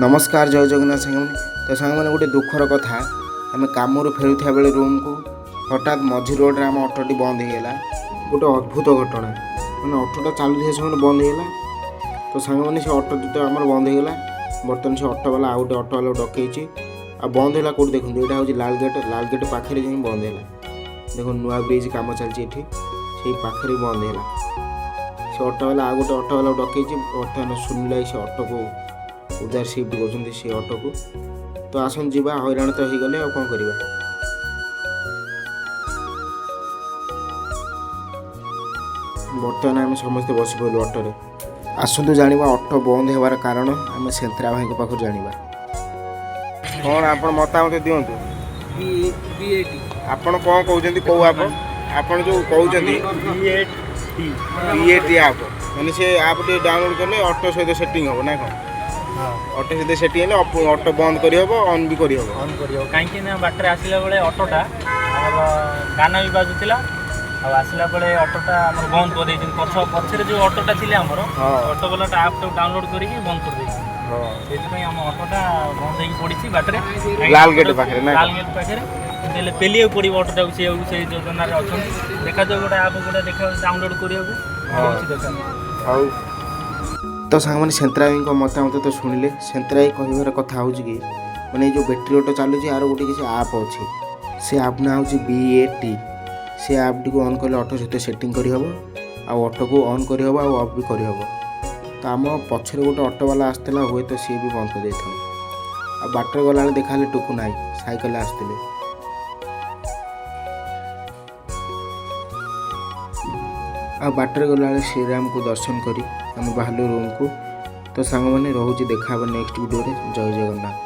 ନମସ୍କାର, ଜୟ ଜଗନ୍ନାଥ ସାଙ୍ଗମାନେ। ତ ସାଙ୍ଗମାନେ, ଗୋଟେ ଦୁଃଖର କଥା, ଆମେ କାମରୁ ଫେରୁଥିବା ବେଳେ ରୁମ୍କୁ ହଠାତ୍ ମଝି ରୋଡ଼ରେ ଆମ ଅଟୋଟି ବନ୍ଦ ହେଇଗଲା। ଗୋଟେ ଅଦ୍ଭୁତ ଘଟଣା, ମାନେ ଅଟୋଟା ଚାଲୁଥିବା ସମୟରେ ବନ୍ଦ ହେଇଗଲା। ତ ସାଙ୍ଗମାନେ, ସେ ଅଟୋଟି ତ ଆମର ବନ୍ଦ ହେଇଗଲା। ବର୍ତ୍ତମାନ ସେ ଅଟୋବାଲା ଆଉ ଗୋଟେ ଅଟୋବାଲାକୁ ଡକେଇଛି। ଆଉ ବନ୍ଦ ହେଲା କେଉଁଠି ଦେଖନ୍ତୁ, ଏଇଟା ହେଉଛି ଲାଲ ଗେଟ୍। ଲାଲ ଗେଟ୍ ପାଖରେ ଯାଇ ବନ୍ଦ ହେଲା। ଦେଖନ୍ତୁ, ନୂଆ ବ୍ରିଜ୍ କାମ ଚାଲିଛି ଏଠି, ସେଇ ପାଖରେ ବନ୍ଦ ହେଲା। ସେ ଅଟୋବାଲା ଆଉ ଗୋଟେ ଅଟୋବାଲାକୁ ଡକେଇଛି। ବର୍ତ୍ତମାନ ସୁନିଲ ଭାଇ ସେ ଅଟୋକୁ ଉଧାର ସିଫ୍ଟ କରୁଛନ୍ତି ସେ ଅଟୋକୁ। ତ ଆସନ୍ତୁ ଯିବା, ହଇରାଣ ତ ହେଇଗଲେ, ଆଉ କ'ଣ କରିବା? ବର୍ତ୍ତମାନ ଆମେ ସମସ୍ତେ ବସି ପଡ଼ିଲୁ ଅଟୋରେ। ଆସନ୍ତୁ ଜାଣିବା ଅଟୋ ବନ୍ଦ ହେବାର କାରଣ, ଆମେ ସେନ୍ତ୍ରା ଭାଇଙ୍କ ପାଖରୁ ଜାଣିବା। କ'ଣ ଆପଣ ମତାମତ ଦିଅନ୍ତୁ। ବି ଏ ଟି। ଆପଣ କ'ଣ କହୁଛନ୍ତି? କେଉଁ ଆପ୍ ଆପଣ ଯେଉଁ କହୁଛନ୍ତି? ବି ଏ ଟି। ବି ଏ ଟି ଆପ୍, ମାନେ ସେ ଆପ୍ ଟିକେ ଡାଉନଲୋଡ଼ କଲେ ଅଟୋ ସହିତ ସେଟିଂ ହେବ ନା କ'ଣ? ହଁ। ଅଟୋ ସହିତ ସେଟିଂ ହେଲେ ଅଟୋ ବନ୍ଦ କରିହେବ, ଅନ୍ ବି କରିହେବ। ଅନ୍ କରିହେବ, କାହିଁକି ନା ବାଟରେ ଆସିଲା ବେଳେ ଅଟୋଟା ଆମର ଗାନା ବି ବାଜୁଥିଲା, ଆଉ ଆସିଲା ବେଳେ ଅଟୋଟା ଆମର ବନ୍ଦ କରିଦେଇଛନ୍ତି। ପଛରେ ଯେଉଁ ଅଟୋଟା ଥିଲେ ଆମର, ଅଟୋ ବାଲାଟା ଆପ୍ଟାକୁ ଡାଉନଲୋଡ଼ କରିକି ବନ୍ଦ କରିଦେଇଛନ୍ତି। ସେଥିପାଇଁ ଆମ ଅଟୋଟା ବନ୍ଦ ହେଇକି ପଡ଼ିଛି ବାଟରେ। ଲାଲ ଗେଟ୍ ପାଖରେ ନା? ଲାଲ ଗେଟ୍ ପାଖରେ। କିନ୍ତୁ ହେଲେ ପେଲିବାକୁ ପଡ଼ିବ ଅଟୋଟାକୁ। ସେଇ ଯୋଜନାରେ ଅଛନ୍ତି। ଦେଖାଯାଉ, ଗୋଟେ ଆପ୍ ଗୋଟେ ଦେଖା ଡାଉନଲୋଡ଼ କରିବାକୁ ହେଉଛି, ଦେଖା। ହଉ, ତ ସାଙ୍ଗମାନେ, ସେନ୍ତ୍ରାଇଙ୍କ ମତାମତ ତ ଶୁଣିଲେ। ସେନ୍ତ୍ରାଇ କହିବାର କଥା ହେଉଛି କି, ମାନେ ଏଇ ଯେଉଁ ବ୍ୟାଟେରୀ ଅଟୋ ଚାଲୁଛି, ଆର ଗୋଟେ କିଛି ଆପ୍ ଅଛି। ସେ ଆପ୍ ନାଁ ହେଉଛି ବି ଏ ଟି। ସେ ଆପ୍ଟିକୁ ଅନ୍ କଲେ ଅଟୋ ସହିତ ସେଟିଂ କରିହେବ, ଆଉ ଅଟୋକୁ ଅନ୍ କରିହେବ, ଆଉ ଅଫ୍ ବି କରିହେବ। ତ ଆମ ପଛରେ ଗୋଟେ ଅଟୋବାଲା ଆସିଥିଲା, ହୁଏତ ସିଏ ବି ବନ୍ଦ କରିଦେଇଥିବ। ଆଉ ବାଟରେ ଗଲାବେଳେ ଦେଖାହେଲେ ଟୁକୁ ନାଇଁ, ସାଇକେଲରେ ଆସିଥିଲେ। ଆଉ ବାଟରେ ଗଲାବେଳେ ଶ୍ରୀରାମକୁ ଦର୍ଶନ କରି ଆମେ ବାହାରିଲୁ ରୁମ୍କୁ। ତ ସାଙ୍ଗମାନେ, ରହୁଛି, ଦେଖା ହେବ ନେକ୍ସଟ ଭିଡ଼ିଓରେ। ଜୟ ଜଗନ୍ନାଥ।